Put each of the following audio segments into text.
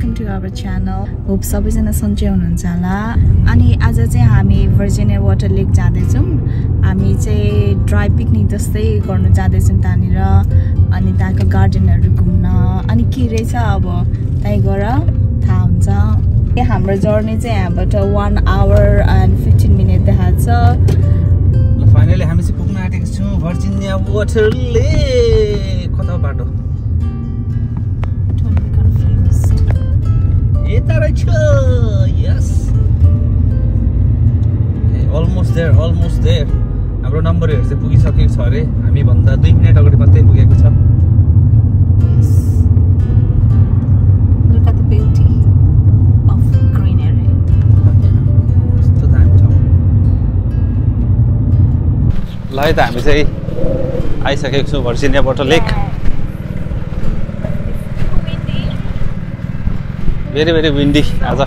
welcome to our channel. Hope सबैजना सन्चै हुनुहुन्छ होला। अनि आज चाहिँ हामी भर्जिनिया वाटर लेक जाँदैछौँ। हामी चाहिँ ड्राई पिकनिक जस्तै गर्न जाँदैछौँ त्यहाँनिर। अनि त्यहाँको गार्डनहरू घुम्न अनि के रहेछ अब त्यही गएर थाहा हुन्छ। हाम्रो जर्नी चाहिँ यहाँबाट 1 hour and 15 minutes देखाएको छ। फाइनली हामी चाहिँ पुग्न आँटेको छौँ भर्जिनिया वाटर लेक। कता बाटो यता रहेछ। यस अलमोस्ट देयर हाम्रो नम्बरहरू चाहिँ पुगिसकेको छ अरे। हामी भन्दा 2 मिनेट अगाडि मात्रै पुगेको छ। Look at the beauty of greenery. यस्तो दामी ठाउँ। ल है त हामी चाहिँ आइसकेको छौँ भर्जिनिया वाटर लेक। भेरी भेरी विन्डी आज।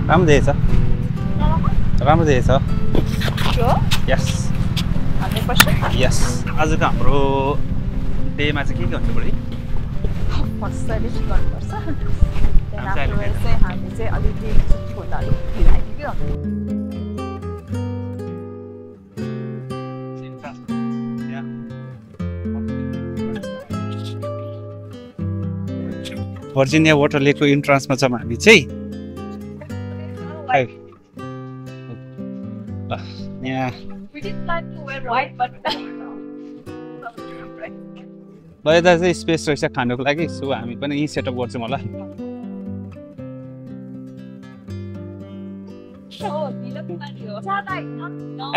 राम्रो देखेछ राम्रो देखेछ। यस यस आजको हाम्रो डेमा चाहिँ के गर्नु पऱ्यो? हामी चाहिँ अलिकति भर्जिनिया वाटर लेकको इन्ट्रान्समा छौँ हामी चाहिँ। यहाँ ल यता चाहिँ स्पेस रहेछ खानुको लागि। सो हामी पनि यहीँ सेटअप गर्छौँ होला।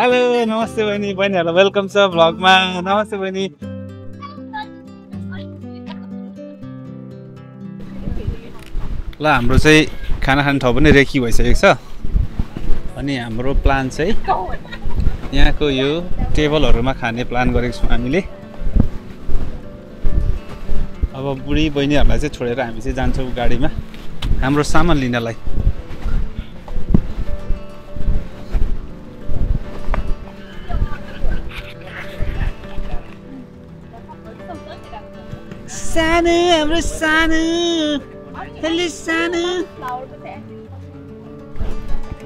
हेलो नमस्ते बहिनी। बहिनीहरूलाई वेलकम छ भ्लगमा। नमस्ते बहिनी। ल हाम्रो चाहिँ खाना खाने ठाउँ पनि रेकी भइसकेको छ। अनि हाम्रो प्लान चाहिँ यहाँको यो टेबलहरूमा खाने प्लान गरेको छौँ हामीले। अब बुढी बहिनीहरूलाई चाहिँ छोडेर हामी चाहिँ जान्छौँ गाडीमा हाम्रो सामान लिनलाई। सानो हाम्रो सानो हेलो सानो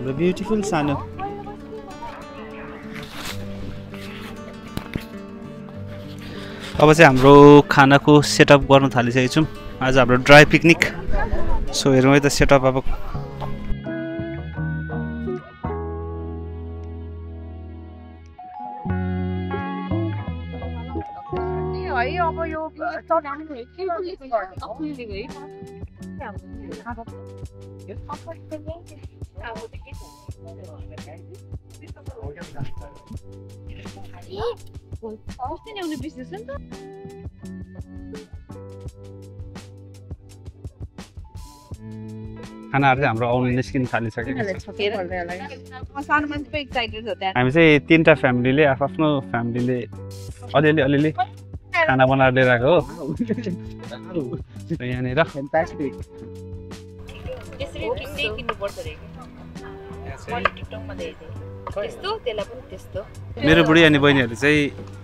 The beautiful सानो। अब चाहिँ हाम्रो खानाको सेटअप गर्न थालिसकेको छौँ। आज हाम्रो ड्राई पिकनिक। सो हेरौँ है त सेटअप अब। खानाहरू चाहिँ हाम्रो आउनु निस्किन थालिसकेको छ। हामी चाहिँ 3टा फ्यामिलीले आफ्नो फ्यामिलीले अलिअलि खाना बनाएर लिएर आएको हो। यहाँनिर मेरो बुढी अनि बहिनीहरूले चाहिँ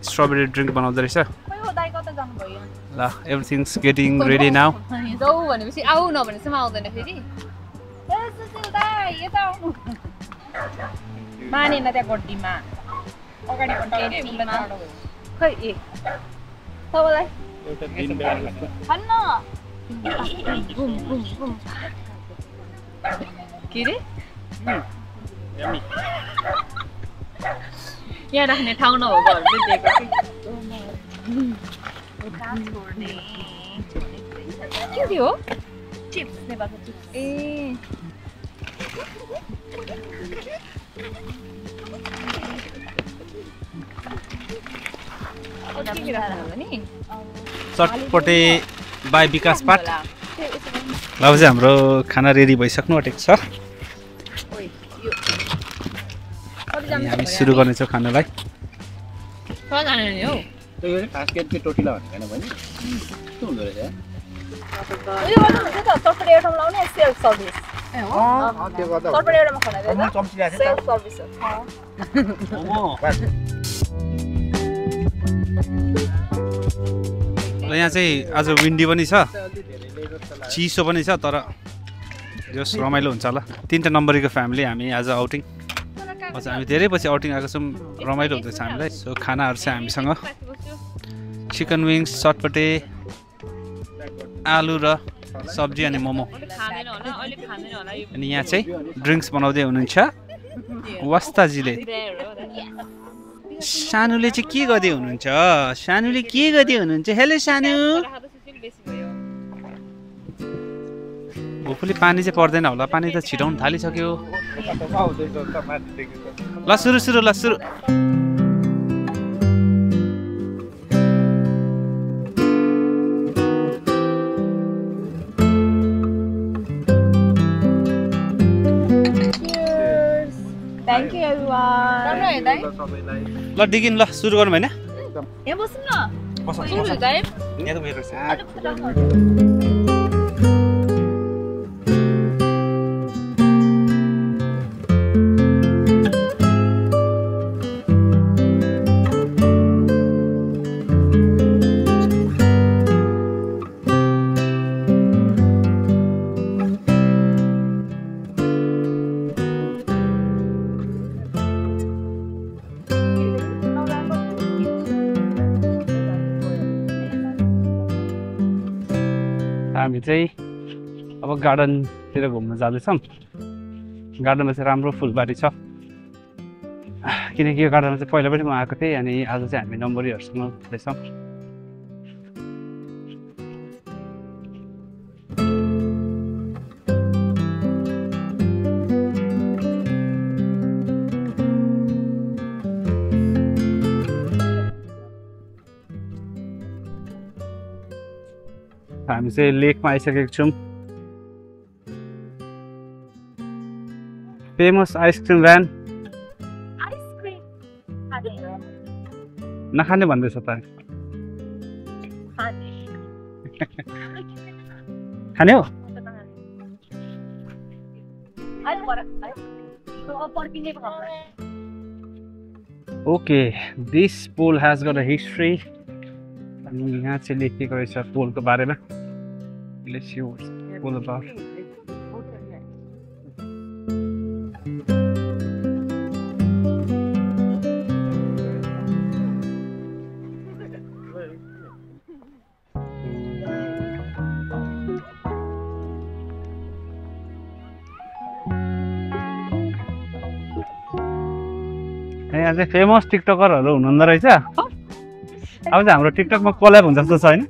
स्ट्रबेरी ड्रिङ्क बनाउँदो रहेछ। ल एभ्रिथिङ्स गेटिङ रेडी नाउ। भनेपछि आऊ नभनेसम्म आउँदैन फेरि। मानेन त्यहाँ गड्डीमा अगाडि खै ए सबैलाई खान्न के रे यहाँ राख्ने ठाउँ नभएको के थियो? चिप्स नेपालको चिप्स। ए चटपटे बाई विकास पाठ। ल चाहिँ हाम्रो खाना रेडी भइसक्नु आँटेको छ। हामी सुरु गर्नेछौँ खानालाई। यहाँ चाहिँ आज विन्डी पनि छ चिसो पनि छ तर जस रमाइलो हुन्छ होला 3टा नम्बरीको फ्यामिली हामी आज आउटिङ अझ हामी धेरै पछि आउटिङ आएको छौँ रमाइलो हुँदैछ हामीलाई सो खानाहरू चाहिँ हामीसँग चिकन विङ्स चटपटे आलु र सब्जी अनि मोमो अनि यहाँ चाहिँ ड्रिङ्क्स बनाउँदै हुनुहुन्छ वास्ताजीले सानुले चाहिँ के गर्दै हुनुहुन्छ सानुले के गर्दै हुनुहुन्छ हेलो सानु होपफुली पानी चाहिँ पर्दैन होला पानी त छिटाउनु थालिसक्यो ल सुरु सुरु ल सुरु Thank you everyone. ल डिगिन ल सुरु गरौँ हैन यहाँ बस्नु न बस सुरु हुँदै यहाँ त मेरो छ हामी चाहिँ अब गार्डनतिर घुम्न जाँदैछौँ गार्डनमा चाहिँ राम्रो फुलबारी छ किनकि यो गार्डनमा चाहिँ पहिला पनि म आएको थिएँ अनि आज चाहिँ हामी नम्बरीहरूसँग जाँदैछौँ हामी चाहिँ लेकमा आइसकेको छौँ फेमस आइसक्रिम भ्यान नखाने भन्दैछ त खाने हो okay this pole has got a history अनि यहाँ चाहिँ लेखिएको रहेछ पोलको बारेमा Let's see what's all about. यहाँ चाहिँ फेमस टिकटकरहरू हुनुहुँदो रहेछ अब चाहिँ हाम्रो टिकटकमा कोल्याब हुन्छ जस्तो छ हैन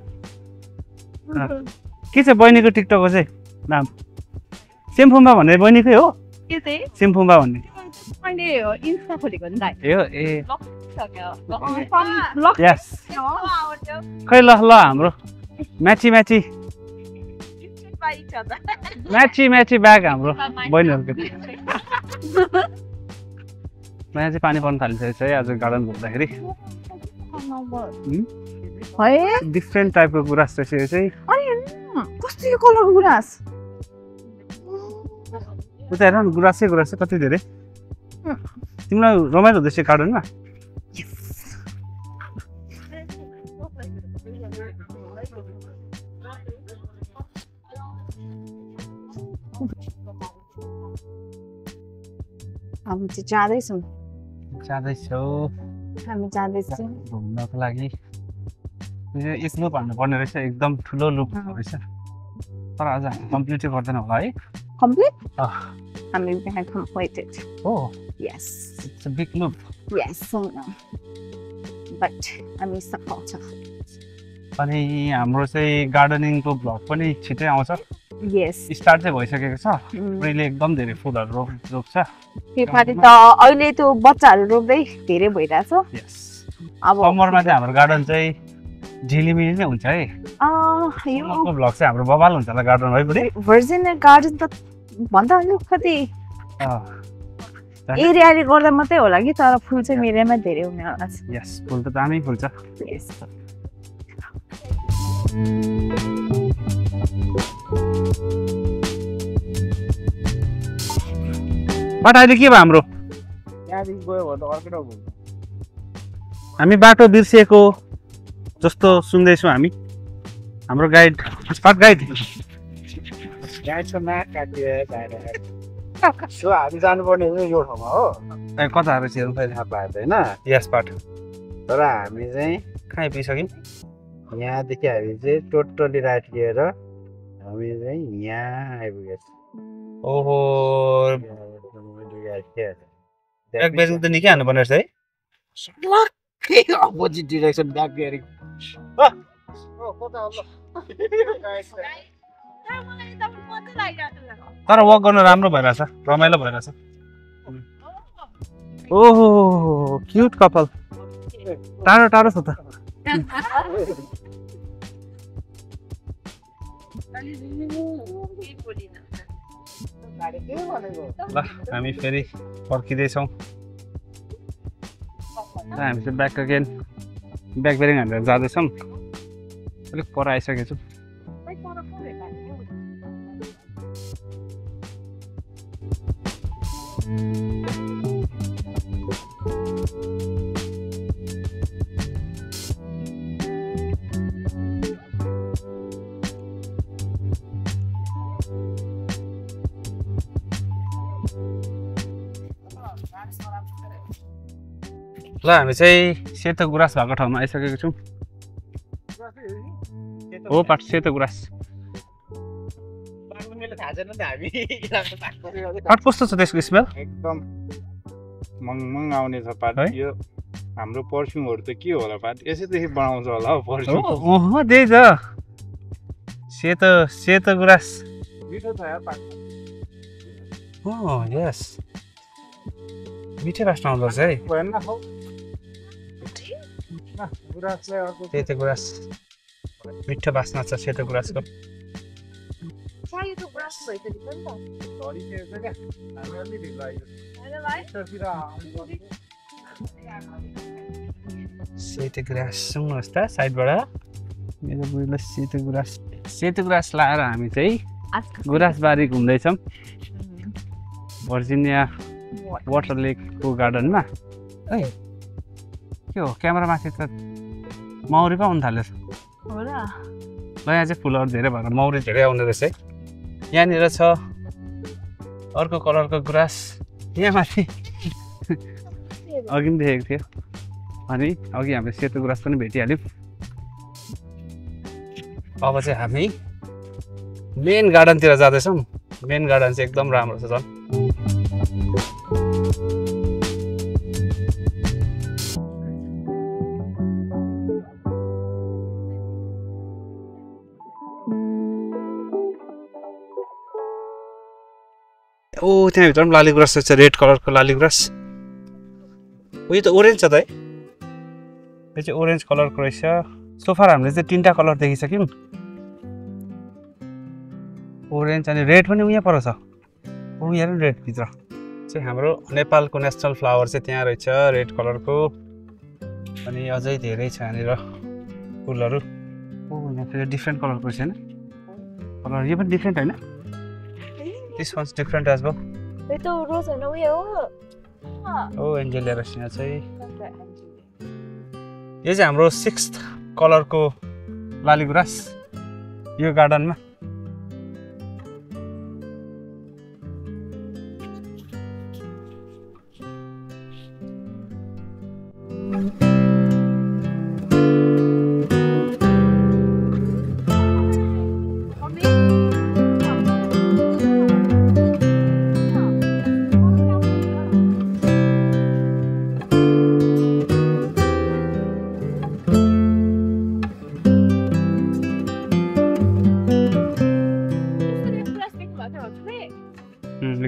के छ बहिनीको टिकटकको चाहिँ नाम सिम्फुम्बा भन्ने बहिनीकै हो के चाहिँ सिम्फुम्बा भन्ने मैले इन्स्टा खोलेको नि दाइ ए हो ए लक यस खै ल ल हाम्रो म्याची म्याची म्याची म्याची ब्याग हाम्रो बहिनीहरूको यहाँ चाहिँ पानी पर्न थालिसकेको छ है आज गार्डन घुम्दाखेरि डिफ्रेन्ट टाइपको गुराँस रहेछ यो चाहिँ कस्तो यो कलरको गुराँस उता हेर न गुराँसै गुराँस कति धेरै तिमीलाई रमाइलो हुँदैछ गार्डनमा हामी चाहिँ जाँदैछौँ हामी जाँदैछौँ घुम्नको लागि एक लुप हान्नु पर्ने रहेछ एकदम ठुलो लुप रहेछ तर आज हामी कम्प्लिटै गर्दैन होला है कम्प्लिट हामी have completed oh yes it's a big loop yes so no but हामी सफल छ अनि हाम्रो चाहिँ गार्डनिङको भ्लग पनि छिटै आउँछ yes स्टार्ट चाहिँ भइसकेको छ अहिले एकदम धेरै फुलहरू रोप्छ फेरि त अहिले त्यो बच्चाहरू रोप्दै धेरै भइरहेछ यस अब समरमा चाहिँ हाम्रो गार्डन चाहिँ झिलिमिली नै हुन्छ है यो भ्लग चाहिँ हाम्रो बबाल हुन्छ होला गार्डन है पुरै भर्जिन गार्डन त भन्दा अलिकति एरियाले गर्दा मात्रै होला कि तर फुल चाहिँ मेरोमा धेरै हुने होला यस फुल त दामी फुल्छ यस बाटो अहिले के भयो हाम्रो हामी बाटो बिर्सिएको जस्तो सुन्दैछौँ हामी हाम्रो गाइड स्पट गाइड गाइडको नाक काटियो बाहिर सो हामी जानुपर्ने चाहिँ यो ठाउँमा हो कता रहेछ हेर्नु पऱ्यो थाहा पाएन यस पार्ट तर हामी चाहिँ कहाँ आइपुगिसक्यौँ यहाँदेखि हामी चाहिँ टोटली राइट लिएर हामी चाहिँ यहाँ आइपुगेको ओहो छ ब्याक बेरिङ त निकै हान्नु पर्ने रहेछ है अपोजिट डिरेक्सन ब्याक बियरिङ तर वक गर्न राम्रो भइरहेछ रमाइलो भइरहेछ ओहो क्युट कपाल टाढो टाढो छ त ल हामी फेरि फर्किँदैछौँ हामी चाहिँ ब्याक अगेन ब्याक बेरिङ हानेर जाँदैछौँ अलिक पर आइसकेको छु ल हामी चाहिँ सेतो गुराँस भएको ठाउँमा आइसकेको छौँ हो पाट सेतो गुराँस पाट कस्तो छ त्यसको स्मेल एकदम मङ आउने छ पाट यो हाम्रो पर्फ्युमहरू त के होला पाट यसैदेखि बनाउँछ होला हौ पर्फ्युम ओहो त्यही त सेतो सेतो गुराँस मिठो छ यार पाट हो यस मिठै बास्ना आउँदो रहेछ है भएन हौ गुराँसलाई अर्को सेतो गुराँस मिठो बास्ना छ सेतो गुराँसको सेतो गुराँस सुन्नुहोस् त साइडबाट मेरो बुढीलाई सेतो गुराँस लाएर हामी चाहिँ गुराँसबारी घुम्दैछौँ भर्जिनिया वाटर लेकको गार्डनमा है के हो क्यामेरामाथि त मौरी पो आउनु थाल्यो ल यहाँ चाहिँ फुलहरू धेरै भएर मौरी धेरै आउने रहेछ है यहाँनिर छ अर्को कलरको गुराँस यहाँ माथि अघि पनि देखेको थियो अनि अघि हामीले सेतो गुराँस पनि भेटिहाल्यौँ अब चाहिँ हामी मेन गार्डनतिर जाँदैछौँ मेन गार्डन चाहिँ एकदम राम्रो छ झन् ओ त्यहाँभित्र पनि लाली गुराँस रहेछ रेड कलरको लाली गुराँस उयो त ओरेन्ज छ त है यो चाहिँ ओरेन्ज कलरको रहेछ सोफार हामीले चाहिँ तीनटा कलर देखिसक्यौँ ओरेन्ज अनि रेड पनि उहाँ पर छ उयो हेर रेड भित्र चाहिँ हाम्रो नेपालको नेसनल फ्लावर चाहिँ त्यहाँ रहेछ रेड कलरको अनि अझै धेरै छ यहाँनिर फुलहरू ओ यहाँ फेरि डिफ्रेन्ट कलरको छैन कलर यो पनि डिफ्रेन्ट होइन This one's different as well. Ito rose ano yo. Oh, Angelia Rashina चाहिँ यो चाहिँ हाम्रो 6th कलरको लाली गुराँस यो गार्डनमा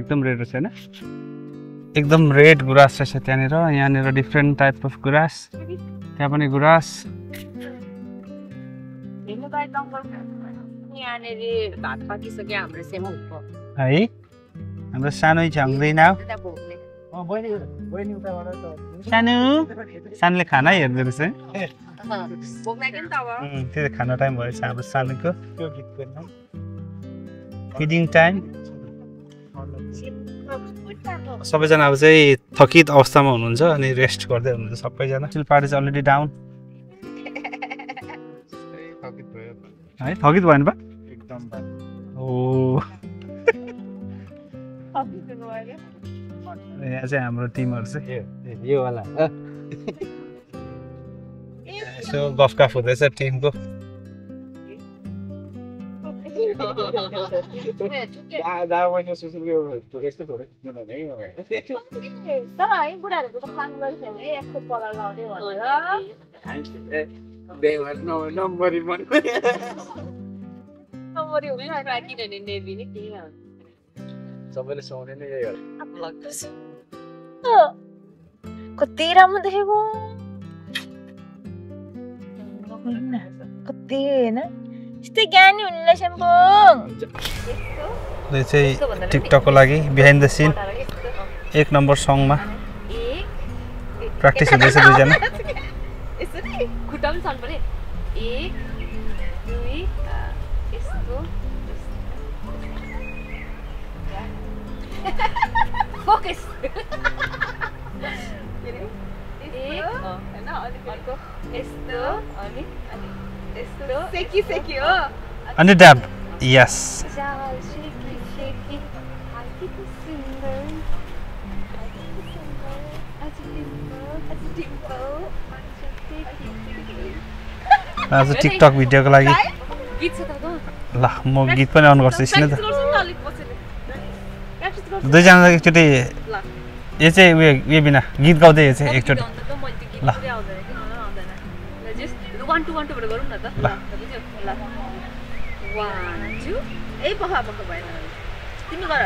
एकदम रेड रहेछ हैन एकदम रेड गुराँस रहेछ त्यहाँनिर यहाँनिर डिफ्रेन्ट टाइप अफ गुराँस त्यहाँ पनि गुराँस है हाम्रो सानो झ्याङ्दैन सानो सानोले खाना हेर्दो रहेछ त्यही त खाना टाइम भएछ हाम्रो सानोको फिडिङ टाइम सबैजना अब चाहिँ थकित अवस्थामा हुनुहुन्छ अनि रेस्ट गर्दै हुनुहुन्छ सबैजना चिल पार्टी चाहिँ अलरेडी डाउन है थकित भएन बा एकदम ओ यहाँ चाहिँ हाम्रो टिमहरू चाहिँ यो वाला यसो गफकाफ हुँदैछ टिमको सबैले सुहाउने नै यही हो कति राम्रो देखेको कति होइन यस्तै ज्ञानी हुनुलाई सेम्पोङ यो चाहिँ टिकटकको लागि बिहाइन्ड द सिन 1 नम्बर सङमा प्र्याक्टिस हुँदैछ दुईजना खुट्टा पनि छन् परे 1 2 यस्तो फोकस अनि ड्याब यस आज टिकटक भिडियोको लागि ल म गीत पनि अन गर्छु एकछिन त दुईजना एकचोटि यो चाहिँ उयो बिना गीत गाउँदै यो चाहिँ एकचोटि ल 1 2 1 2 बाट गरौँ न त ल बुझ्यौ ल 1 2 ए पखा भएन तिमी गर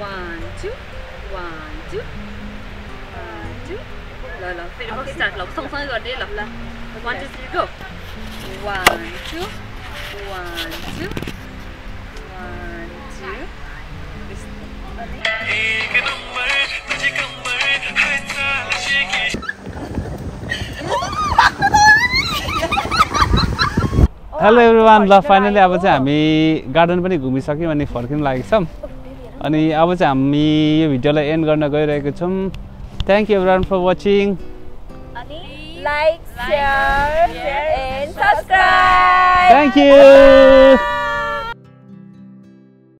1 2 1 2 ल ल फेरि म स्टार्ट ल सँगसँगै गर्ने ल 1 2 3 गो 1 2 1 2 1 2 एक नंबर तुझे कंबर है साला शेकी हेलो एभ्रिवान ल फाइनली अब चाहिँ हामी गार्डन पनि घुमिसक्यौँ अनि फर्किन लागेको छौँ अनि अब चाहिँ हामी यो भिडियोलाई एन्ड गर्न गइरहेको छौँ thank you everyone for watching like share and subscribe thank you